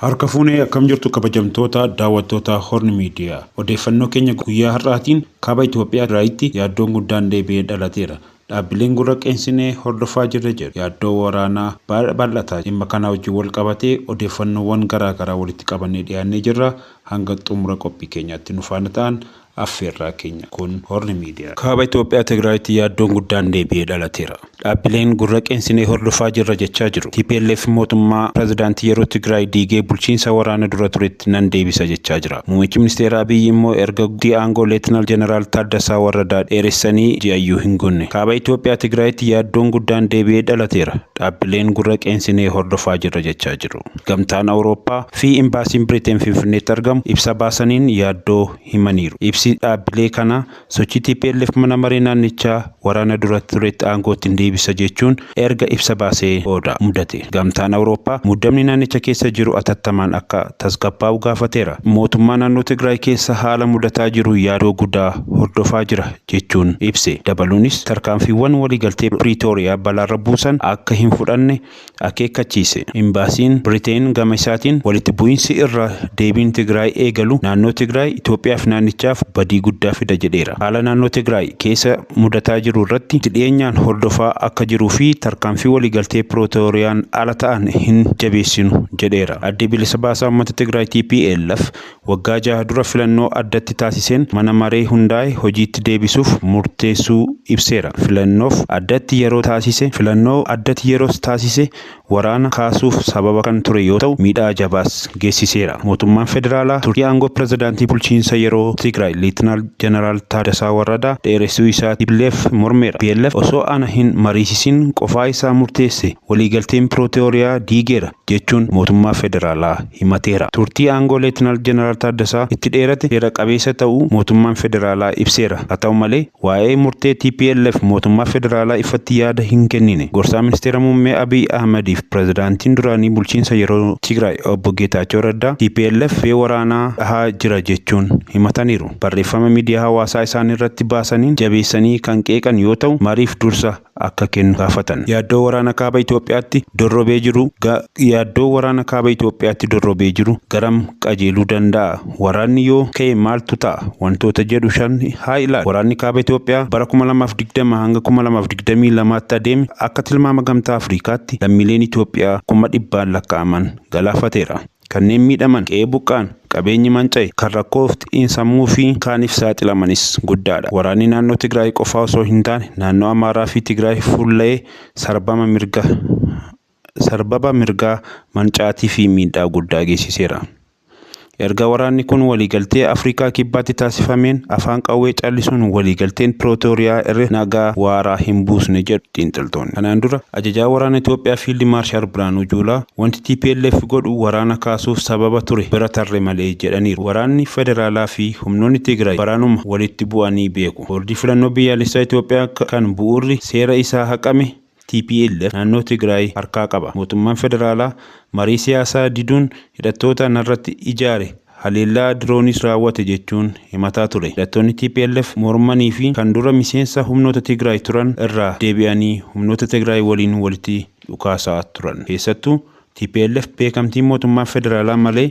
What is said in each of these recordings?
Harka fuunee akkam jirtu kabajamtoota daawwattoota Horn Miidiyaa. Odeeffannoo keenya guyyaa har'aatiin kaaba Itoophiyaa irraayitti yaaddoon guddaan deebi'ee dhalateera. Dhaabbileen gurra qeensinee hordofaa jirra jedhu. Yaaddoo waraanaa bal'ataa dhimma kana wajjin wal qabatee odeeffannoowwan garaa garaa walitti qabannee dhiyaannee jirra. Hanga xumura qophii keenyaatti nu faana ta'an affeerraa keenya kun Horn Miidiyaa. Kaaba Itoophiyaa Tigraayitti yaaddoon guddaan deebi'ee dhalateera. Dhaabbileen gurra qeensinee hordofaa jirra jechaa jiru. TPLF mootummaa pirezidaantii yeroo Tigraay diigee bulchiinsa waraana dura turetti nan deebisa jechaa jira. Muummichi ministeera Abiyyi immoo erga aangoo Leetinaal Jeneraal Taaddasaa Warradaa dheeressanii ji'ayyuu hin gunne. Kaaba Itoophiyaa Tigraayitti yaaddoon guddaan deebi'ee dhalateera. Dhaabbileen gurra qeensinee hordofaa jirra jechaa jiru. Gamtaan Awurooppaa fi Imbaasiin Biriteen Finfinneetti argamu ibsa baasaniin yaaddoo himaniiru. Ibsi dhaabbilee kana sochii TPLF mana maree naannichaa waraana dura turetti aangootti hin deebisa jechuun erga ibsa baasee booda mudate. Gamtaan Awurooppaa muddamni naannicha keessa jiru atattamaan akka tasgabbaa'u gaafateera. Mootummaa naannoo Tigraay keessa haala mudataa jiru yaadoo guddaa hordofaa jira jechuun ibse. Dabaluunis tarkaanfiiwwan waliigaltee Piriitooriyaa balaarra buusan akka hin fudhanne akeekkachiise. Imbaasiin Biriteen gama isaatiin walitti bu'iinsi irra deebiin Tigraay eegalu naannoo Tigraay Itoophiyaaf naannichaaf badii guddaa fida jedheera. Haala naannoo Tigraay keessa mudataa jiru irratti dhiyeenyaan hordofaa akka jiruu fi tarkaanfii waliigaltee Pirootooriyaan ala ta'an hin jabeessinu jedheera. Addi bilisa baasaa uummata Tigraay TPLF waggaa 6 dura filannoo addatti taasiseen mana maree hundaa'e hojiitti deebisuuf murteessuu ibseera. Filannoof addatti yeroo taasise filannoo addatti yeroos taasise waraana kaasuuf sababa kan ture yoo ta'u miidhaa jabaas geessiseera. Mootummaan federaalaa turtii aangoo pirezidaantii bulchiinsa yeroo Tigraay Leetinaal Jeneraal Taaddasaa Warradaa dheeressuu isaa TPLF mormeera. TPLF osoo ana hin mariisisin qofaa isaa murteesse waliigalteen Pirootooriyaa diigeera jechuun mootummaa federaalaa himateera. Turtii aangoo Leetinaal Jeneraal Taaddasaa itti dheerate seera qabeessa ta'uu mootummaan federaalaa ibseera. Haa ta'u malee waa'ee murtee TPLF mootummaa federaalaa ifatti yaada hin kennine. Gorsaa ministeera muummee Abiy Ahmediif pirezidaantiin duraanii bulchiinsa yeroo Tigraay obbo Geetaachoo Raddaa TPLF waraanaa dhahaa jira jechuun himataniiru. Barreeffama miidiyaa hawaasaa isaan irratti baasaniin jabeessanii kan qeeqan yoo ta'u mariif dursa akka kennu gaafatan. Yaaddoo waraana kaaba Itoophiyaatti dorrobee jiru yaaddoo waraana kaaba Itoophiyaatti dorrobee jiru garam qajeeluu danda'a? Waraanni yoo ka'e maaltu ta'a? Wantoota jedhu shan haa ilaalu. Waraanni kaaba Itoophiyaa bara 2020 hanga 2022tti adeeme akka tilmaama gamtaa Afrikaatti lammiileen Itoophiyaa 100,000 lakkaa'aman galaafateera. Kanneen miidhaman qe'ee buqqaan qabeenyi manca'e kan rakkoof xiinsammuu fi kaaniif saaxilamanis guddaadha. Waraanni naannoo Tigraay qofaa osoo hin taane naannoo Amaaraa fi Tigraay fuulla'ee sarbama mirgaa mancaatii fi miidhaa guddaa geessiseera. Erga waraanni kun waliigaltee Afrikaa kibbaatti taasifameen afaan qawwee callisuun waliigalteen Pirootooriyaa irra nagaa waaraa hin buusne jedhu xiinxaltoonni. Kanaan dura ajajaa waraana Itoophiyaa Fiild Maarshaal Biraanuu Juulaa wanti TPLF godhu waraana kaasuuf sababa ture bira tarre malee jedhaniiru. Waraanni federaalaa fi humnoonni Tigraay baraanuma walitti bu'anii beeku. Boordii filannoo biyyaalessaa Itoophiyaa kan bu'uurri seera isaa haqame TPLF naannoo Tigraay harkaa qaba. Mootummaan federaalaa marii siyaasaa diduun hidhattoota narratti ijaare haleellaa diroonis raawwate jechuun himataa ture. Hidhattoonni TPLF mormanii fi kan dura miseensa humnoota Tigraay turan irraa deebi'anii humnoota Tigraay waliin walitti dhukaasaa turan. Keessattuu TPLF beekamtii mootummaa federaalaa malee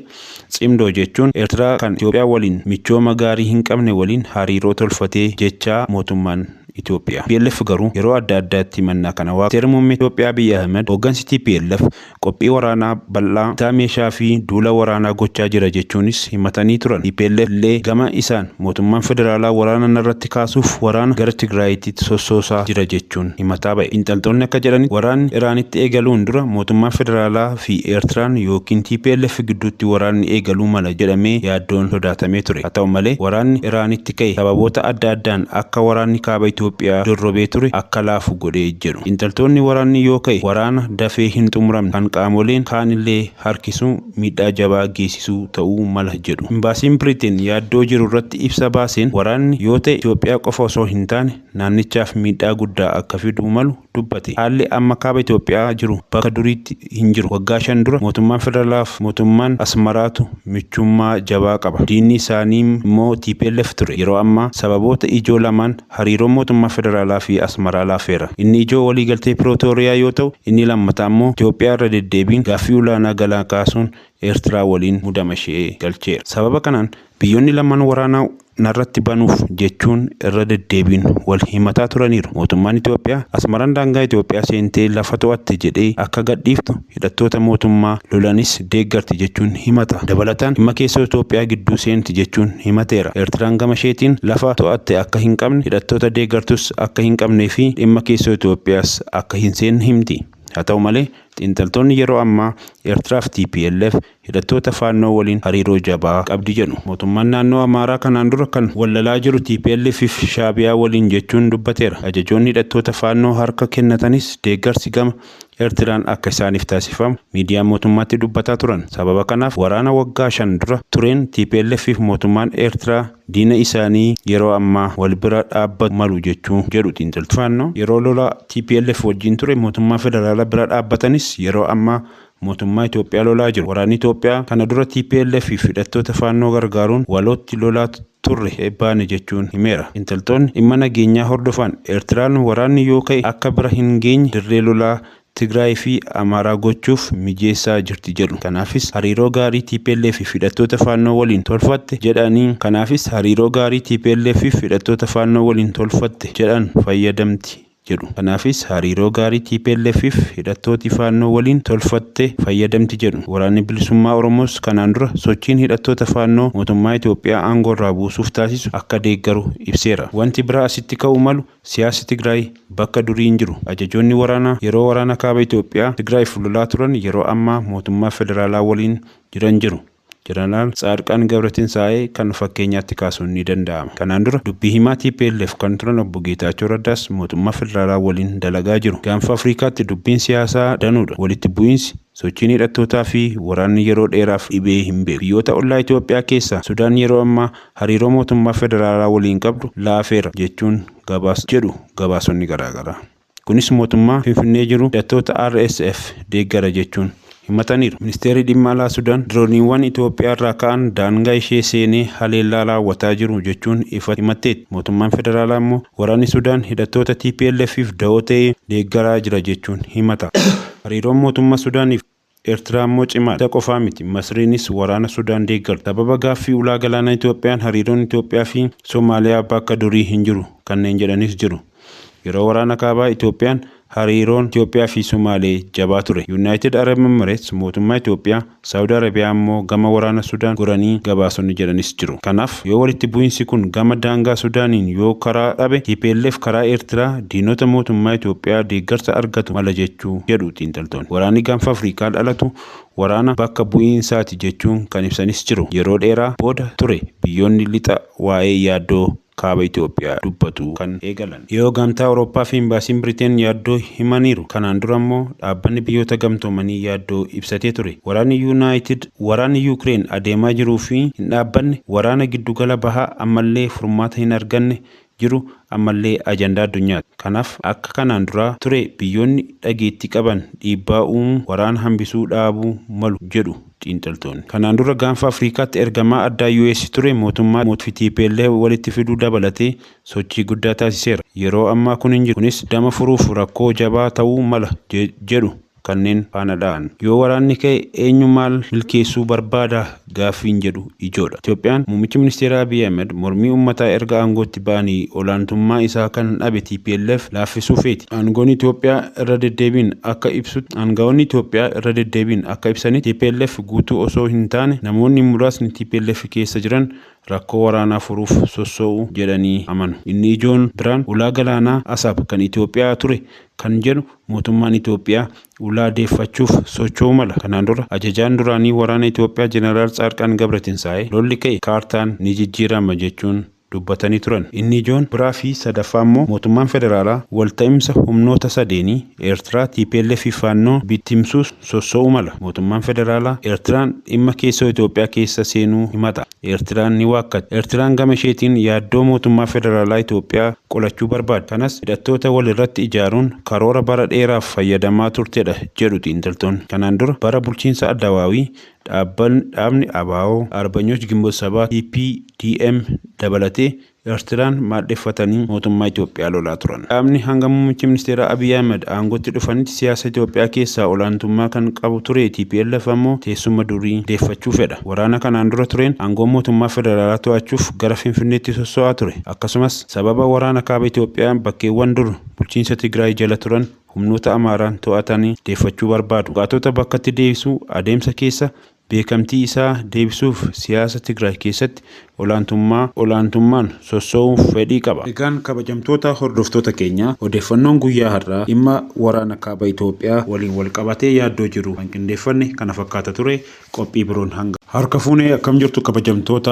cimdoo jechuun Eertiraa kan Itoophiyaa waliin michooma gaarii hin qabne waliin hariiroo tolfatee jechaa mootummaan Itoophiyaa. TPLF garuu yeroo adda addaatti himannaa kana waaqa. Ministeerri muummee Itoophiyaa Abiy Ahmed hooggansi TPLF qophii waraanaa bal'aa bitaa meeshaa fi duula waraanaa gochaa jira jechuunis himatanii turan. TPLF illee gama isaan mootummaan federaalaa waraana narratti kaasuuf waraana gara Tigraayitti sossoosaa jira jechuun himataa ba'e. Xiinxaltoonni akka jedhanitti waraanni Iraanitti eegaluun dura mootummaan federaalaa fi Eertiraan yookiin TPLF gidduutti waraanni eegaluu mala jedhamee yaaddoon sodaatamee ture. Haa ta'u malee waraanni Iraanitti ka'e sababoota adda addaan akka waraanni kaaba Itoophiyaa dorrobee ture akka laafu godhee jedhu. Xiinxaltoonni waraanni yoo ka'e waraana dafee hin xumuramne kan qaamoleen kaanillee harkisu miidhaa jabaa geessisuu ta'uu mala jedhu. Imbaasiin Biriteen yaaddoo jiru irratti ibsa baaseen waraanni yoo ta'e Itoophiyaa qofa osoo hin taane naannichaaf miidhaa guddaa akka fiduu malu dubbate. Haalli amma kaaba Itoophiyaa jiru bakka duriitti hin jiru. Waggaa 5 dura mootummaan federaalaaf mootummaan Asmaraatu michummaa jabaa qaba. Diinni isaanii immoo TPLF ture. Yeroo ammaa sababoota ijoo lamaan hariiroon mootummaa federaalaa fi Asmaraa laafeera. Inni ijoo waliigaltee Pirootooriyaa yoo ta'u inni lammataa immoo Itoophiyaa irra deddeebiin gaaffii olaanaa galaa kaasuun Eertiraa waliin mudama ishee galcheera. Sababa kanaan biyyoonni lamaan waraana narratti banuuf jechuun irra deddeebiin wal himataa turaniiru. Mootummaan Itoophiyaa Asmaraan daangaa Itoophiyaa seentee lafa to'atte jedhee akka gadhiiftu hidhattoota mootummaa lolanis deeggarti jechuun himata. Dabalataan dhimma keessoo Itoophiyaa gidduu seenti jechuun himateera. Eertiraan gama isheetiin lafa to'atte akka hin qabne, hidhattoota deeggartus akka hin qabnee fi dhimma keessoo Itoophiyaas akka hin seenne himti. Haa ta'u malee xiinxaltoonni yeroo ammaa Eertiraa fi TPLF hidhattoota Faannoo waliin hariiroo jabaa qabdi jedhu. Mootummaan naannoo Amaaraa kanaan dura kan wallalaa jiru TPLF fi Shaabiyaa waliin jechuun dubbateera. Ajajoonni hidhattoota Faannoo harka kennatanis deeggarsi gama Eertiraan akka isaaniif taasifamu miidiyaa mootummaatti dubbataa turan. Sababa kanaaf waraana waggaa 5 dura tureen TPLF fi mootummaan Eertiraa diina isaanii yeroo ammaa wal bira dhaabbatu malu jechuu jedhu xiinxaltoonni. Faannoo yeroo lola TPLF wajjin ture mootummaa federaalaa bira dhaabbatanis yeroo ammaa mootummaa Itoophiyaa lolaa jiru. Waraanni Itoophiyaa kana dura TPLF fi hidhattoota Faannoo gargaaruun walootti lolaa turre baane jechuun himeera. Xiinxaltoonni dhimma nageenyaa hordofan Eertiraan waraanni yoo ka'e akka bira hin geenye dirree lolaa Tigraay fi Amaaraa gochuuf mijeessaa jirti jedhu. Kanaafis hariiroo gaarii TPLF fi hidhattoota Faannoo waliin tolfatte jedhanii kanaafis hariiroo gaarii TPLF fi hidhattoota Faannoo waliin tolfatte jedhan fayyadamti jedhu. Kanaafis hariiroo gaarii TPLF fi hidhattooti Faannoo waliin tolfatte fayyadamti jedhu. Waraanni Bilisummaa Oromoos kanaan dura sochiin hidhattoota Faannoo mootummaa Itoophiyaa aangoo irraa buusuuf taasisu akka deeggaru ibseera. Wanti biraa asitti ka'uu malu siyaasi Tigraay bakka durii hin jiru. Ajajoonni waraanaa yeroo waraana kaaba Itoophiyaa Tigraayiif lolaa turan yeroo ammaa mootummaa federaalaa waliin jiran jiru. Jeneraal Tsaadqaan Gabratinsaa'ee kan fakkeenyaatti kaasuun ni danda'ama. Kanaan dura dubbii himaa TPLF kan turan obbo Geetaachoo Raddaas mootummaa federaalaa waliin dalagaa jiru. Gaanfa Afrikaatti dubbiin siyaasaa danuudha. Walitti bu'iinsi sochiin hidhattootaa fi waraanni yeroo dheeraaf dhibee hin beeku. Biyyoota ollaa Itoophiyaa keessaa Sudaan yeroo ammaa hariiroo mootummaa federaalaa waliin qabdu laafeera jechuun gabaas jedhu gabaasonni garaagaraa. Kunis mootummaa Finfinnee jiru hidhattoota RSF deeggara jechuun himataniiru. Ministeerri dhimma alaa Sudaan dirooniiwwan Itoophiyaa irraa ka'an daangaa ishee seenee haleellaa raawwataa jiru jechuun ifa himatteetti. Mootummaan federaalaa immoo waraanni Sudaan hidhattoota TPLFif da'oo ta'ee deeggaraa jira jechuun himata. Hariiroon mootummaa Sudaaniif Eertiraa immoo cimaadha. Isa qofaa miti. Masriinis waraana Sudaan deeggarti. Sababa gaaffii ulaa galaanaa Itoophiyaan hariiroon Itoophiyaa fi Somaaliyaa bakka durii hin jiru kanneen jedhanis jiru. Yeroo waraana kaabaa Itoophiyaan hariiroon Itoophiyaa fi Somaalee jabaa ture. Yuunaayitid Arab Emirates mootummaa Itoophiyaa, Saawud Arabiyaa immoo gama waraana Sudaan goranii gabaasonni jedhanis jiru. Kanaaf yoo walitti bu'iinsi kun gama daangaa Sudaaniin yoo karaa dhabe TPLF karaa Eertiraa diinota mootummaa Itoophiyaa deeggarsa argatu mala jechuu jedhu xiinxaltoonni. Waraanni gaanfa Afrikaa dhalatu waraana bakka bu'iinsaati jechuun kan ibsanis jiru. Yeroo dheeraa booda ture biyyoonni lixa waa'ee yaaddoo kaaba Itoophiyaa dubbatu kan eegalan. Yoo gamtaa Awurooppaa fi imbaasiin Biriteen yaaddoo himaniiru. Kanaan dura immoo dhaabbanni biyyoota gamtoomanii yaaddoo ibsatee ture. Waraanni Yuunaayitid waraanni Yuukireen adeemaa jiruu fi hin dhaabbanne waraana giddugala bahaa ammallee furmaata hin arganne jiru ammallee ajandaa addunyaati. Kanaaf akka kanaan duraa ture biyyoonni dhageettii qaban dhiibbaa uumuu waraana hambisuu dhaabuu malu jedhu xiinxaltoonni. Kanaan dura gaanfa Afrikaatti ergamaa addaa US ture mootummaa fi TPLF walitti fiduu dabalatee sochii guddaa taasiseera. Yeroo ammaa kun hin jiru. Kunis dama furuuf rakkoo jabaa ta'uu mala jedhu kanneen faana dha'an. Yoo waraanni ka'e eenyu maal milkeessuu barbaada gaaffiin jedhu ijoodha. Itoophiyaan muummichi ministeeraa Abiy Ahmed mormii uummataa erga aangootti ba'anii olaantummaa isaa kan dhabe TPLF laaffisuu feeti. Aangoon Itoophiyaa irra deddeebiin akka ibsutti aangawoonni Itoophiyaa irra deddeebiin akka ibsanitti TPLF guutuu osoo hin taane namoonni muraasni TPLF keessa jiran rakkoo waraanaa furuuf sossoo'u jedhanii amanu. Inni ijoon biraan ulaa galaanaa Asaab kan Itoophiyaa ture kan jedhu mootummaan Itoophiyaa ulaa deeffachuuf socho'uu mala. Kanaan dura ajajaan duraanii waraana Itoophiyaa Jeneraal Tsaadqaan Gabratinsaa'ee lolli ka'e kaartaan ni jijjiirama jechuun dubbatanii turan. Inni ijoon biraa fi sadaffaa immoo mootummaan federaalaa walta'iinsa humnoota sadeenii Eertiraa, TPLF fi Faannoo bittimsuus sossoo'uu mala. Mootummaan federaalaa Eertiraan dhimma keessoo Itoophiyaa keessa seenuu himata. Eertiraan ni waakkatti. Eertiraan gama isheetiin yaaddoo mootummaa federaalaa Itoophiyaa qolachuu barbaaddi. Kanas hidhattoota walirratti ijaaruun karoora bara dheeraaf fayyadamaa turtedha jedhu xiinxaltoonni. Kanaan dura bara bulchiinsa Addawaawii Dhaabni ABO, Arbanyooch Ginboot 7, EPDM dabalatee Eertiraan maadheffatanii mootummaa Itoophiyaa lolaa turan. Dhaabni hanga muummichi ministeeraa Abiy Ahmed aangootti dhufanitti siyaasa Itoophiyaa keessaa olaantummaa kan qabu ture TPLF ammoo teessuma durii deeffachuu fedha. Waraana kanaan dura tureen aangoo mootummaa federaalaa to'achuuf gara Finfinneetti sosso'aa ture. Akkasumas sababa waraana kaaba Itoophiyaa bakkeewwan dur bulchiinsa Tigraay jala turan humnoota Amaaraan to'atanii deeffachuu barbaadu. Buqqaatota bakkatti deebisuu adeemsa keessa beekamtii isaa deebisuuf siyaasa Tigraay keessatti olaantummaa olaantummaan sosso'uuf fedhii qaba. Egaan kabajamtoota hordoftoota keenyaa, odeeffannoon guyyaa har'aa dhimma waraana kaaba Itoophiyaa waliin wal qabatee yaaddoo jiru kan qindeeffanne kana fakkaata ture. Qophii biroon hanga. Harka fuunee, akkam jirtu kabajamtoota